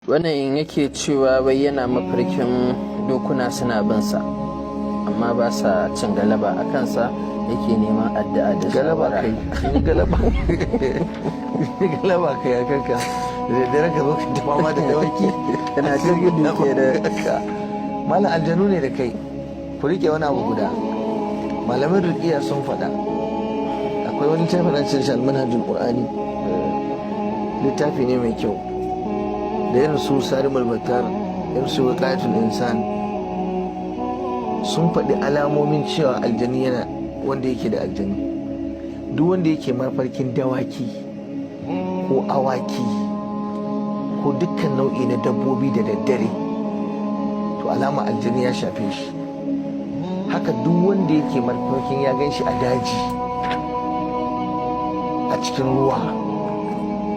Wannan yake cewa wai yana mafarkin dokuna suna bin sa, amma ba sa cin galaba a kansa, yake neman addu'a da galaba. Shawara. Kai sun yi galaba, galaba kai a kanka da daddare, ka zo ka ta fama da dawaki. Yana ta gudu ke da. Malam, aljanu ne da kai. Ku rike wani abu guda, malamin ruqiya sun faɗa. Akwai wani littafi na cin shi, Almanhajul Qur'ani, littafi ne mai kyau, da irin su Sarimul Battar, irin su Wiqayatul Insan, sun faɗi alamomin cewa aljani yana, wanda yake da aljani. Duk wanda yake mafarkin dawaki ko awaki ko dukkan nau'i na dabbobi da daddare, to alama aljani ya shafe shi. Haka duk wanda yake mafarkin ya gan shi a daji, a cikin ruwa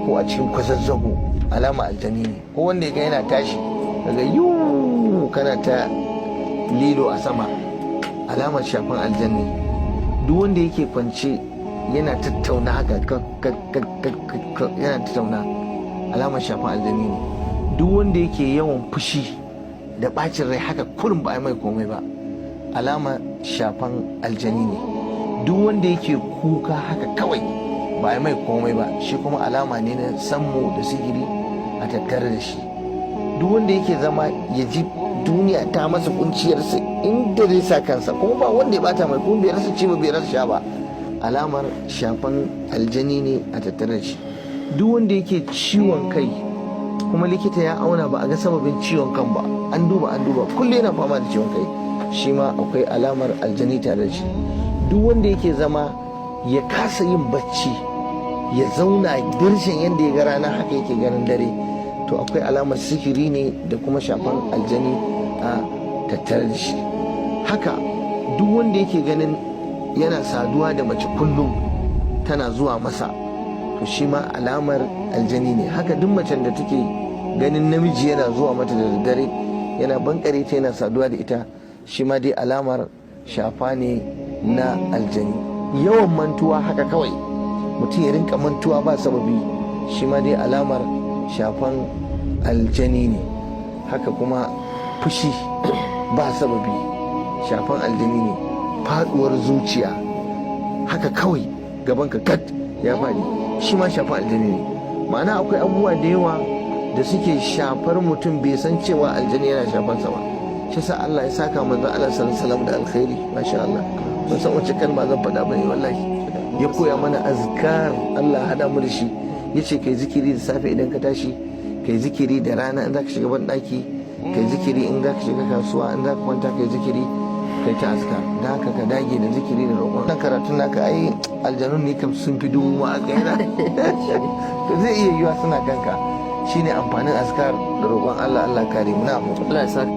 ko a cikin kwazazzago, alama aljani ne. Ko wanda ya ga yana tashi daga yiwu kana ta lilo a sama, alamar shafin aljanni. Duk wanda yake kwance yana tattauna haka, yana tattauna, alamar shafin aljani ne. Duk wanda yake yawan fushi da bacin rai haka kurin, ba a mai komai ba, alama shafan aljani ne. Duk wanda yake kuka haka kawai, ba a mai komai ba, shi kuma alama ne na sammu da sihiri a tattare da shi. Duk wanda yake zama ya ji duniya ta masa kunciyarsa inda zai sa kansa, kuma ba wanda ya bata mai, kuma bai rasa ci ba, bai rasa sha ba, alamar shafan aljani ne a tattare da shi. Duk wanda yake ciwon kai, kuma likita ya auna ba a ga sababin ciwon kan ba, an duba, an duba, kullum yana fama da ciwon kai, shi ma akwai alamar aljani tare da shi. Duk wanda yake zama ya kasa yin bacci, ya zauna dirshin, yadda ya ga rana haka yake ganin dare, to akwai alamar sihiri ne da kuma shafan aljani a tattare da shi. Haka duk wanda yake ganin yana saduwa da mace kullum, tana zuwa masa, to shi ma alamar aljani ne. Haka duk macen da take ganin namiji yana zuwa mata da daddare, yana bankare ta, yana saduwa da ita, shi ma dai alamar shafa ne na aljani. Yawan mantuwa haka kawai, mutum ya rinka mantuwa ba sababi, shi ma dai alamar shafan aljani ne. Haka kuma fushi ba sababi, shafan aljani ne. Faduwar zuciya haka kawai, gabanka kat ya faɗi, shi ma shafan aljani ne. Ma'ana, akwai abubuwa da yawa da suke shafar mutum, bai san cewa aljani yana shafansa ba. Shi sa Allah ya saka manzo Allah sallallahu alaihi wasallam da alkhairi. Masha Allah, ban san wace kalma zan faɗa bane wallahi. Ya koya mana azkar, Allah hada mu da shi. Yace kai zikiri da safe idan ka tashi, kai zikiri da rana in zaka shiga ban daki, kai zikiri in zaka shiga kasuwa, in zaka kwanta kai zikiri, kai ta azkar. Da haka ka dage da zikiri da roƙon. Dan karatun naka, ai aljanun ne kam sun fi dubu ma a kaina, to zai iya yiwa suna kanka. Shine amfanin azkar da roƙon Allah. Allah kare mu. Na Allah ya saka.